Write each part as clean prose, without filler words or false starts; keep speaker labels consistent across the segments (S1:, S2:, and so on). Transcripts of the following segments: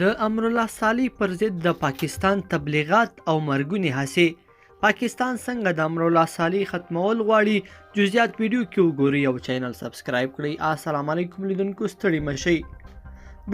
S1: د امرالله صالح پر ضد د پاکستان تبلیغات او مرګونې هڅې. پاکستان څنګه د امرالله صالح ختمول غواړي؟ جزئیات ویډیو کې وګورئ او چینل سبسکرایب کړئ. السلام علیکم لیدونکو، ستړي مشئ.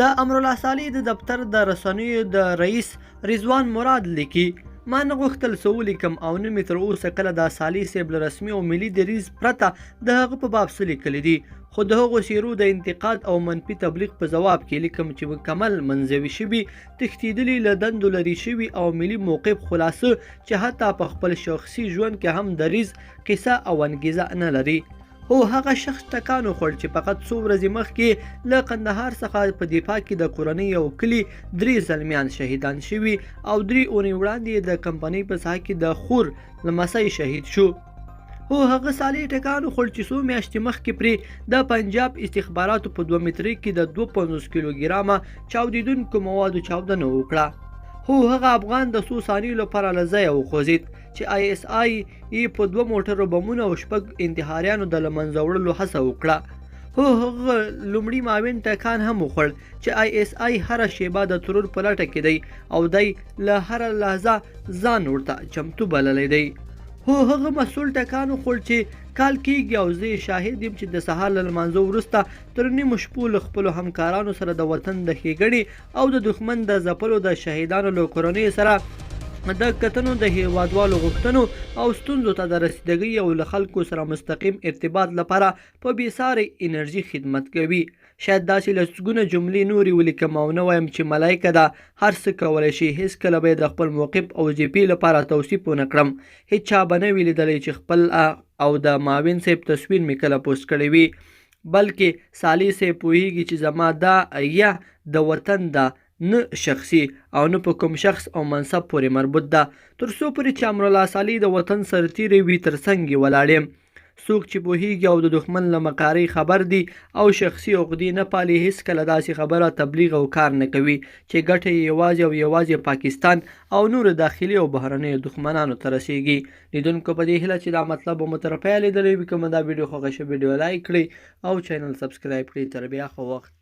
S1: د امرالله صالح د دفتر د رسنیو د رئیس رضوان مراد لیکي: ما نه غوښتل څه ولیکم او نه مې تر اوسه کله د صالح صاحب له رسمي او ملي دریځ پرته د هغه په باب څه لیکلي دي، خو د هغو څېرو د انتقاد او منفي تبلیغ په ځواب کې لیکم چې مکمل منزوي شوي، تښتېدلي، له دندو لرې شوي او ملي موقف خلاصه چې حتی په خپل شخصي ژوند کې هم دریځ، قصه او انګیزه نه لري. هو، هغه شخص ټکان وخوړ چې فقط څو ورځې مخکې له قندهار څخه په دفاع کې د کورنۍ او کلي درې زلمیان شهیدان شوي او 3 اونۍ وړاندې د کمپنۍ په ساحه کې د خور لمسی شهید شو. هو، هغه صالح ټکان وخوړ چې څو میاشتې مخکې پرې د پنجاب استخباراتو په 2 مترۍ کې د 52 کیلوګرامه چاودېدونکو موادو چاودنه وکړه. هو، هغه افغان د څو ثانیو لپاره له ځایه وخوځېد چې آی اس آی یې په 2 موټرو بمونو او 6 انتحاریانو د له منځه وړلو هڅه وکړه. هو، هغه لومړي معاون ټکان هم وخوړ چې آی اس آی هره شیبه د ترور په لټه کې دی او دی له هره لحظه ځان ورته چمتو بللی دی. هو، هغه مسؤل ټکان وخوړ چې کال کېږي او زه یې شاهد یم چې د سهار له لمانځه وروسته تر نیمو شپو له خپلو همکارانو سره د وطن د ښېګڼې او د دښمن د ځپلو د شهیدانو له کورنیو سره د کتنو، د هیوادوالو غوښتنو او ستونزو ته د رسیدګۍ او له خلکو سره مستقیم ارتباط لپاره په بې ساري انرژي خدمت کوي. شاید داسې لسګونه جملې نورې ولیکم او نه وایم چې ملایکه ده، هر څه کولی شي. هیڅکله به یې د خپل موقف او وظیفې لپاره توصیف ونه کړم. هیچا به نه وي لیدلی چې خپل او د معاون صاحب تصویر مې کله پوسټ کړی وي، بلکې صالح صاحب پوهیږي چې زما دا یا د وطن ده، نه شخصي او نه په کوم شخص او منصب پورې مربوط ده. تر څو پورې چې امرالله صالح د وطن سرتیری وي، تر څنګ یې ولاړ یم. څوک چې پوهیږي او د دښمن له مکارۍ خبر دي او شخصي عقدې نه پالي، هیڅکله داسې خبره، تبلیغ او کار نه کوي چې ګټه یې یوازې او یوازې پاکستان او نورو داخلي او بهرنیو دښمنانو ته رسیږي. لیدونکو، په دې هیله چې دا مطلب به مو تر پایه لیدلی وي. که مو دا ویډیو خوښه شوه، ویډیو لایک کړئ او چینل سبسکرایب کړئ. تر بیا ښه وخت.